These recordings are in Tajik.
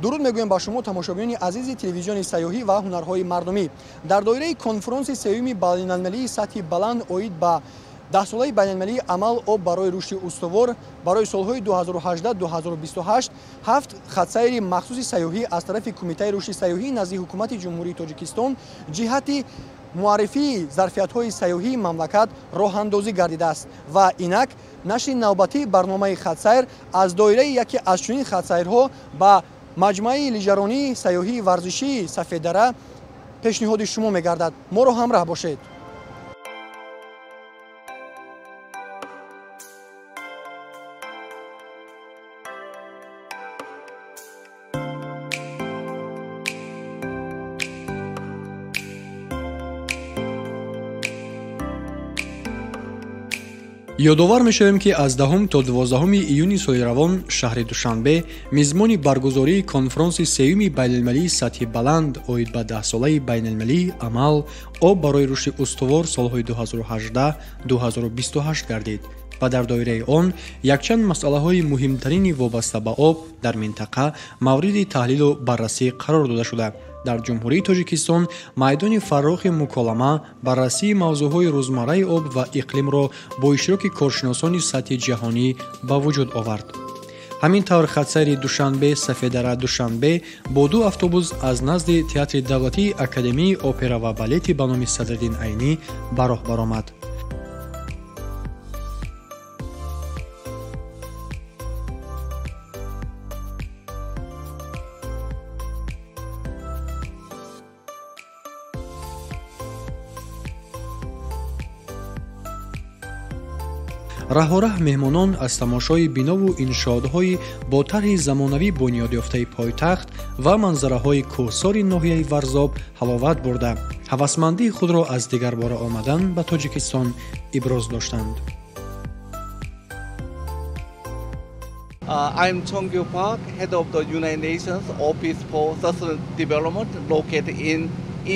Дуруд мегӯем ба шумо тамошобинони азизи телевизиони сайёҳӣ ва ҳунарҳои мардумӣ. Дар доираи конфронси сеюми байналмилалии сатҳи баланд оид ба даҳсолаи байналмилалии амал об барои рушди устувор барои солҳои 2018-2028 ҳафт хатсайри махсуси сайёҳӣ аз тарафи Кумитаи рушди сайёҳӣ назди Ҳукумати Ҷумҳурии Тоҷикистон ҷиҳати муаррифии зарфиятҳои сайёҳии мамлакат роҳандозӣ гардидааст ва инак нашри навбатии барномаи хатсайр аз доираи яке аз чунин хатсайрҳо ба маҷмӯаи лижаронии сайёҳии варзишии Сафеддара пешниҳоди шумо мегардад. Моро ҳамроҳ бошед. Ёдовар мешавем, ки аз 10 то 12 июни соли равон шаҳри Душанбе мизмони баргузории конфронси сеюми байналмилалии сатҳи баланд оид ба даҳсолаи байналмилалии амал об барои рушди устувор солҳои 2018-2028 гардид ва дар доираи он якчанд масъалаҳои муҳимтарини вобаста ба об дар минтақа мавриди таҳлилу баррасӣ қарор дода шуда. Дар Ҷумҳурии Тоҷикистон майдони фаррохи муколама баррасии мавзӯъҳои рӯзмарраи об ва иқлимро бо иштироки коршиносони сатҳи ҷаҳонӣ ба вуҷуд овард. Ҳамин тавр хатсайри Душанбе Сафеддара Душанбе бо ду автобус аз назди Театри давлатии Академияи опера ва балети ба номи Садриддин Айнӣ ба роҳ баромад. Раҳораҳ меҳмонон аз тамошои бинову иншоотҳои бо тарҳи замонавӣ бунёдёфтаи пойтахт ва манзараҳои кӯҳсори ноҳияи Варзоб ҳаловат бурда, ҳавасмандии худро аз дигарбора омадан ба Тоҷикистон иброз доштанд. I'm Chong-Kyu Park, head of the United Nations Office for Sustainable Development, located in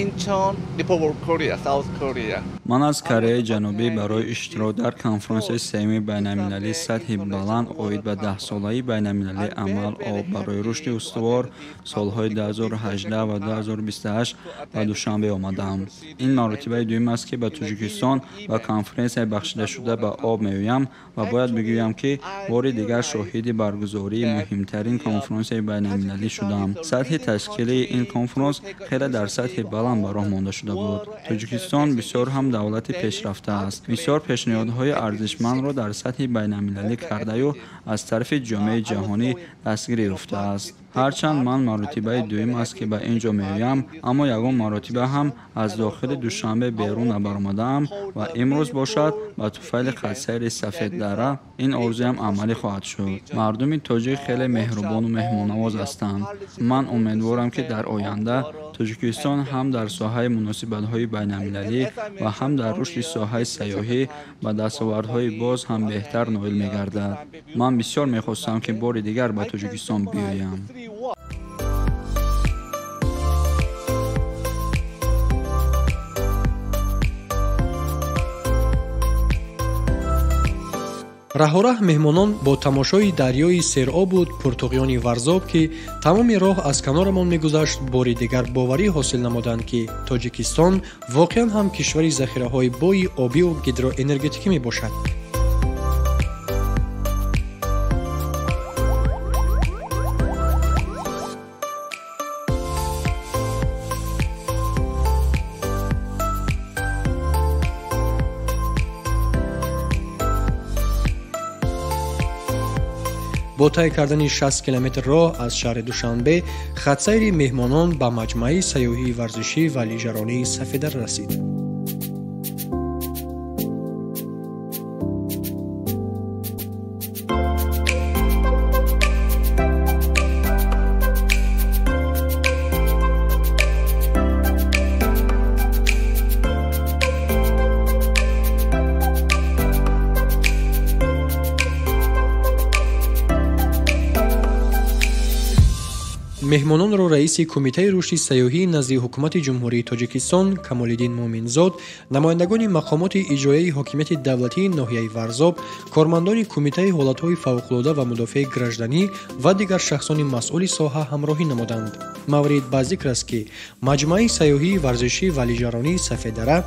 Incheon, Republic of Korea, South Korea. Ман аз Кореяи Ҷанубӣ барои иштирок дар конфронси сеюми байналмилалии сатҳи баланд оид ба даҳсолаи байналмилалии амал об барои рушди устувор солҳои 2018 ва 2028 ба Душанбе омадаам. Ин маротибаи дуюм аст, ки ба Тоҷикистон ва конференсияи бахшидашуда ба об меоям ва бояд бигӯям, ки бори дигар шоҳиди баргузории муҳимтарин конфронсияи байналмилалӣ шудам. Сатҳи ташкили ин конфронс хеле дар сатҳи баланд ба роҳ монда шуда буд. Тоҷикистон бисёр ҳам давлати пешрафта аст. Бисёр пешниҳодҳои арзишмандро дар сатҳи байналмилалӣ кардаю аз тарафи ҷомеаи ҷаҳонӣ дастгирӣ ёфтааст. Ҳарчанд ман маротибаи дуюм аст, ки ба ин ҷо меоям, аммо ягон маротиба ҳам аз дохили Душанбе берун набаромадаам ва имрӯз бошад ба туфайли хатсайри Сафеддара ин орзуям амалӣ хоҳад шуд. Мардуми тоҷик хеле меҳрубону меҳмоннавоз ҳастанд. Ман умедворам, ки дар оянда Тоҷикистон ҳам дар соҳаи муносибатҳои байналмилалӣ ва ҳам дар рушди соҳаи сайёҳӣ ба дастовардҳои боз ҳам беҳтар ноил мегардад. Ман бисёр мехостам, ки бори дигар ба Тоҷикистон биёям. Раҳораҳ меҳмонон бо тамошои дарёи серобу пуртуғёни Варзоб, ки тамоми роҳ аз канорамон мегузашт, бори дигар боварӣ ҳосил намуданд, ки Тоҷикистон воқеан ҳам кишвари захираҳои бои обиву гидроэнергетикӣ мебошад. Бо тай кардани 60 километр роҳ аз шаҳри Душанбе хатсайри меҳмонон ба маҷмӯаи сайёҳии варзишӣ ва лижаронии Сафеддара расид. Меҳмононро раиси Кумитаи рушди сайёҳии назди Ҳукумати Ҷумҳурии Тоҷикистон Камолиддин Муъминзод, намояндагони мақомоти иҷроияи ҳокимияти давлатии ноҳияи Варзоб, кормандони Кумитаи ҳолатҳои фавқулода ва мудофиаи гражданӣ ва дигар шахсони масъули соҳа ҳамроҳӣ намуданд. Маврид ба зикр аст, ки маҷмӯаи сайёҳии варзишӣ ва лижаронии Сафеддара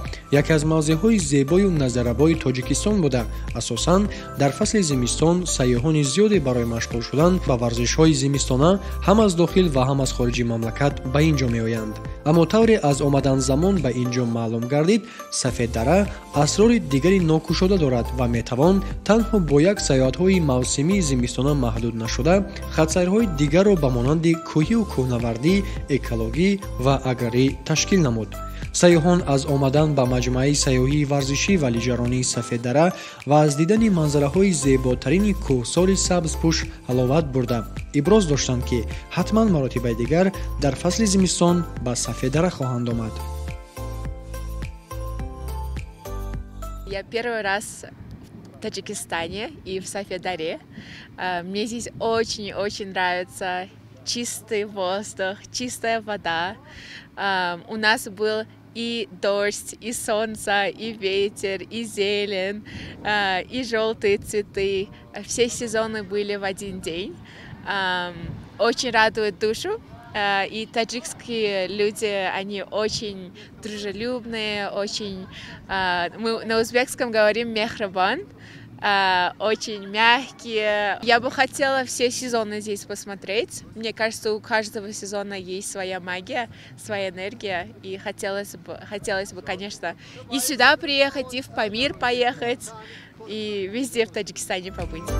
яке аз мавзеъҳои зебою назаррабои Тоҷикистон буда, асосан дар фасли зимистон сайёҳони зиёде барои машғул шудан ба варзишҳои зимистона ҳам аз дохил ва ҳам аз хориҷи мамлакат ба ин ҷо меоянд. Аммо тавре аз омадан замон ба ин ҷо маълум гардид, Сафеддара асрори дигари нокушода дорад ва метавон танҳо бо як сайёҳатҳои мавсимии зимистона маҳдуд нашуда, хатсайрҳои дигарро ба монанди кӯҳию кӯҳнавардӣ, экологӣ ва аграрӣ ташкил намуд. Сайёҳон аз омадан ба маҷмӯаи сайёҳии варзишӣ ва лижаронии Сафеддара ва аз дидани манзараҳои зеботарини кӯҳсори сабзпӯш ҳаловат бурда, иброз доштанд, ки ҳатман маротибаи дигар дар фасли зимистон ба Сафеддара хоҳанд омад. Я первый раз в Таджикистане и в Сафедаре. Мне здесь очень-очень нравится чистый воздух, чистая вода. У нас был и дождь, и солнце, и ветер, и зелень, и желтые цветы. Все сезоны были в один день. Очень радует душу. И таджикские люди, они очень дружелюбные, очень... Мы на узбекском говорим «мехрабан», очень мягкие. Я бы хотела все сезоны здесь посмотреть. Мне кажется, у каждого сезона есть своя магия, своя энергия. И хотелось бы, конечно, и сюда приехать, и в Памир поехать, и везде в Таджикистане побыть.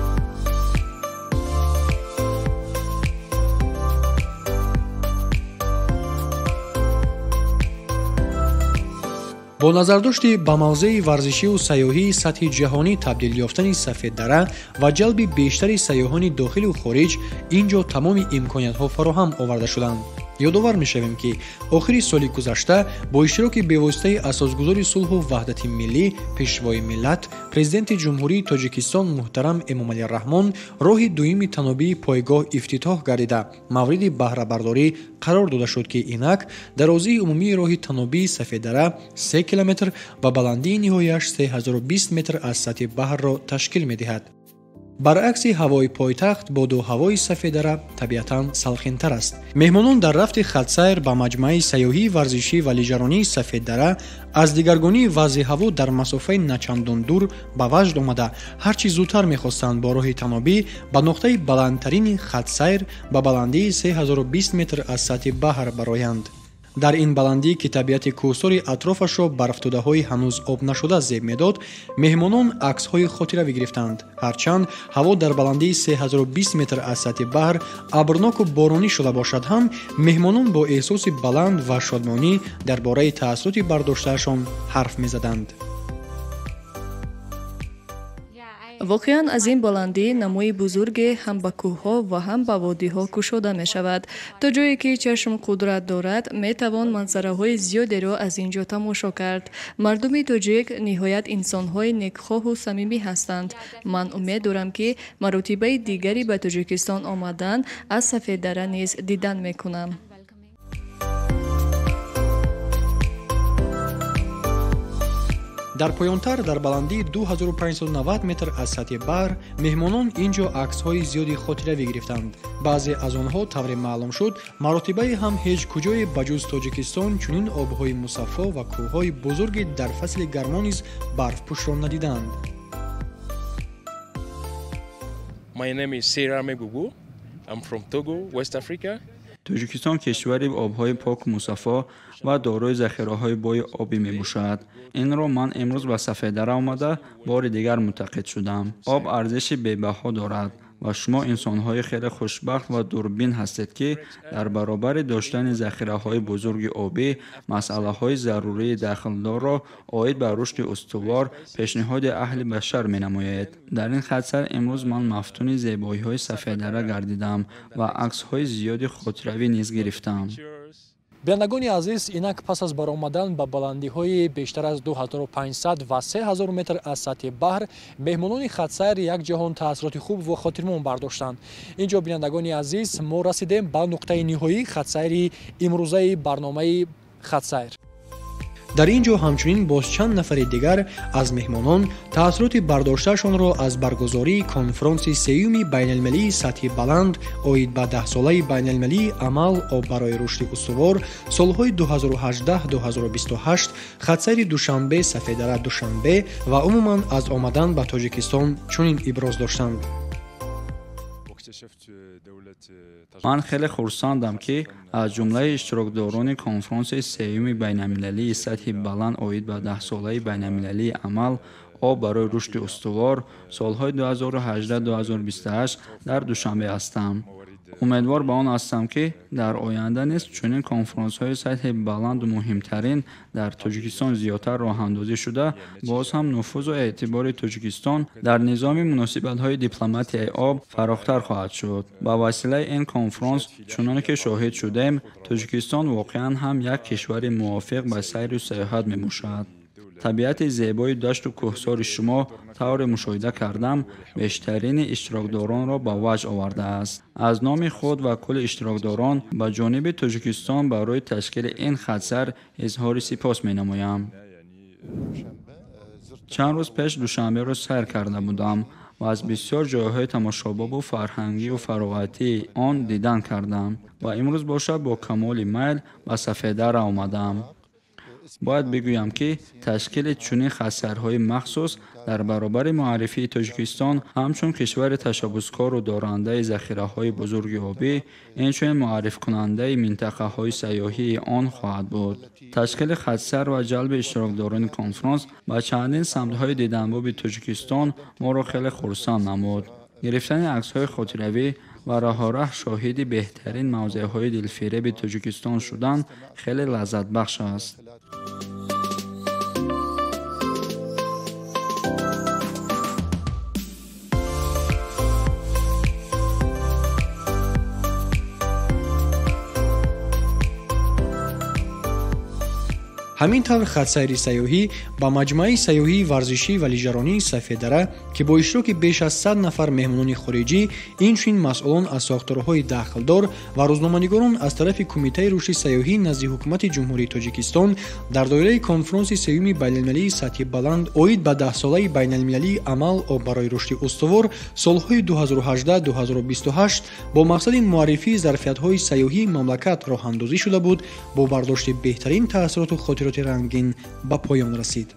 Бо назардошти ба мавзеи варзишиву сайёҳии сатҳи ҷаҳонӣ табдил ёфтани Сафеддара ва ҷалби бештари сайёҳони дохилу хориҷ, ин ҷо тамоми имкониятҳо фароҳам оварда шуданд. Ёдовар мешавем, ки охири соли гузашта бо иштироки бевоситаи асосгузори сулҳу ваҳдати миллӣ, пешвои миллат, президенти Ҷумҳурии Тоҷикистон муҳтарам Эмомалӣ Раҳмон роҳи дуюми танобии пойгоҳ ифтитоҳ гардида, мавриди баҳрабардорӣ қарор дода шуд, ки инак дарозии умумии роҳи танобии Сафеддара 3 километр ва баландии ниҳояш 3020 метр аз сатҳи баҳрро ташкил медиҳад. Баръакси ҳавои пойтахт, боду ҳавои Сафеддара табиатан салқинтар аст. Меҳмонон дар рафти хатсайр ба маҷмӯаи сайёҳии варзишӣ ва лижаронии Сафеддара аз дигаргунии вазъи ҳаво дар масофаи начандон дур ба ваҷд омада, ҳарчи зудтар мехостанд бо роҳи танобӣ ба нуқтаи баландтарини хатсайр ба баландии 3020 метр аз сатҳи баҳр бароянд. Дар ин баландӣ, ки табиати кӯҳсори атрофашро барфтудаҳои ҳанӯз об нашуда зеб медод, меҳмонон аксҳои хотиравӣ гирифтанд. Ҳарчанд ҳаво дар баландии 3020 метр аз сатҳи баҳр абрноку боронӣ шуда бошад ҳам, меҳмонон бо эҳсоси баланд ва шодмонӣ дар бораи таассуроти бардоштаашон ҳарф мезаданд. Воқеан, аз ин баландӣ намои бузурге ҳам ба кӯҳҳо ва ҳам ба водиҳо кушода мешавад. То ҷое ки чашм қудрат дорад, метавон манзараҳои зиёдеро аз ин ҷо тамошо кард. Мардуми тоҷик ниҳоят инсонҳои некхоҳу самимӣ ҳастанд. Ман умед дорам, ки маротибаи дигари ба Тоҷикистон омадан аз Сафеддара низ дидан мекунам. Дар поёнтар, дар баландии 2590 метр аз сатҳи баҳр, меҳмонон ин ҷо аксҳои зиёди хотиравӣ гирифтанд. Баъзе аз онҳо, тавре маълум шуд, маротибае ҳам ҳеҷ куҷое ба ҷуз Тоҷикистон чунин обҳои мусаффо ва кӯҳҳои бузурги дар фасли гармо низ барфпӯшро надиданд. My name is Sarah Megugu. I'm from Togo, West Africa. Тоҷикистон кишвари обҳои поку мусаффо ва дорои захираҳои бои обӣ мебошад. Инро ман имрӯз ба Сафеддара омада бори дигар мутақид шудам. Об арзиши бебаҳо дорад ва шумо инсонҳои хеле хушбахт ва дурбин ҳастед, ки дар баробари доштани захираҳои бузурги обӣ масъалаҳои зарурии дахлдорро оид ба рушди устувор пешниҳоди аҳли башар менамоед. Дар ин хатсайр имрӯз ман мафтуни зебоиҳои Сафеддара гардидам ва аксҳои зиёди хотиравӣ низ гирифтам. Бинандагони азиз, инак пас аз баромадан ба баландиҳои бештар аз 2500 ва 3000 метр аз сатҳи баҳр, меҳмонони хатсайр як ҷаҳон таассуроти хуб ва хотирмон бардоштанд. Инҷо, бинандагони азиз, мо расидем ба нуқтаи ниҳоии хатсайри имрӯзаи барномаи хатсайр. Дар ин ҷо ҳамчунин боз чанд нафари дигар аз меҳмонон таассуроти бардоштаашонро аз баргузории конфронси сеюми байналмилалии сатҳи баланд оид ба даҳсолаи байналмилалии амал об барои рушди устувор солҳои 2018-2028 хатсайри Душанбе Сафедара Душанбе ва умуман аз омадан ба Тоҷикистон чунин иброз доштанд. Ман хеле хурсандам, ки аз ҷумлаи иштирокдорони конфронси сеюми байналмилалии сатҳи баланд оид ба даҳсолаи байналмилалии амал об барои рушди устувор солҳои 2018-2028 дар Душанбе ҳастам. Умедвор ба он ҳастам, ки дар оянда низ чунин конфронсҳои сатҳи баланду муҳимтарин дар Тоҷикистон зиёдтар роҳандозӣ шуда, боз ҳам нуфузу эътибори Тоҷикистон дар низоми муносибатҳои дипломатияи об фарохтар хоҳад шуд. Ба василаи ин конфронс, чуноне ки шоҳид шудем, Тоҷикистон воқеан ҳам як кишвари мувофиқ ба сайру сайёҳат мебошад. Табиати зебои дашту кӯҳсори шумо, тавре мушоҳида кардам, бештарини иштирокдоронро ба ваҷд овардааст. Аз номи худ ва кулли иштирокдорон ба ҷониби Тоҷикистон барои ташкили ин хатсайр изҳори сипос менамоям. Чанд рӯз пеш Душанберо сайр карда будам ва аз бисёр ҷойҳои тамошобобу фарҳангию фароғатии он дидан кардам ва имрӯз бошад бо камоли майл ба Сафедара омадам. Бояд бигӯям, ки ташкили чунин хатсайрҳои махсус дар баробари муаррифии Тоҷикистон ҳамчун кишвари ташаббускору дорандаи захираҳои бузурги обӣ, инчунин муаррифкунандаи минтақаҳои сайёҳии он хоҳад буд. Ташкили хатсайр ва ҷалби иштирокдорони конфронс ба чандин самтҳои диданбоби Тоҷикистон моро хеле хурсанд намуд. Гирифтани аксҳои хотиравӣ ва роҳораҳ шоҳиди беҳтарин мавзеъҳои дилфиреби Тоҷикистон шудан хеле лаззатбахш аст. Ҳамин тавр хатсайри сайёҳӣ ба маҷмӯаи сайёҳии варзишӣ ва лижаронии Сафедара, ки бо иштироки беш аз 100 нафар меҳмонони хориҷӣ, инчунин масъулон аз сохторҳои дахлдор ва рӯзноманигорон аз тарафи Кумитаи рушди сайёҳӣ назди Ҳукумати Ҷумҳурии Тоҷикистон дар доираи конфронси сеюми байналмилалии сатҳи баланд оид ба даҳсолаи байналмилалии амал об барои рушди устувор солҳои 2018-2028 бо мақсади муаррифии зарфиятҳои сайёҳии мамлакат роҳандозӣ шуда буд, бо бардошти беҳтарин таассуроту хотироти рангин ба поён расид.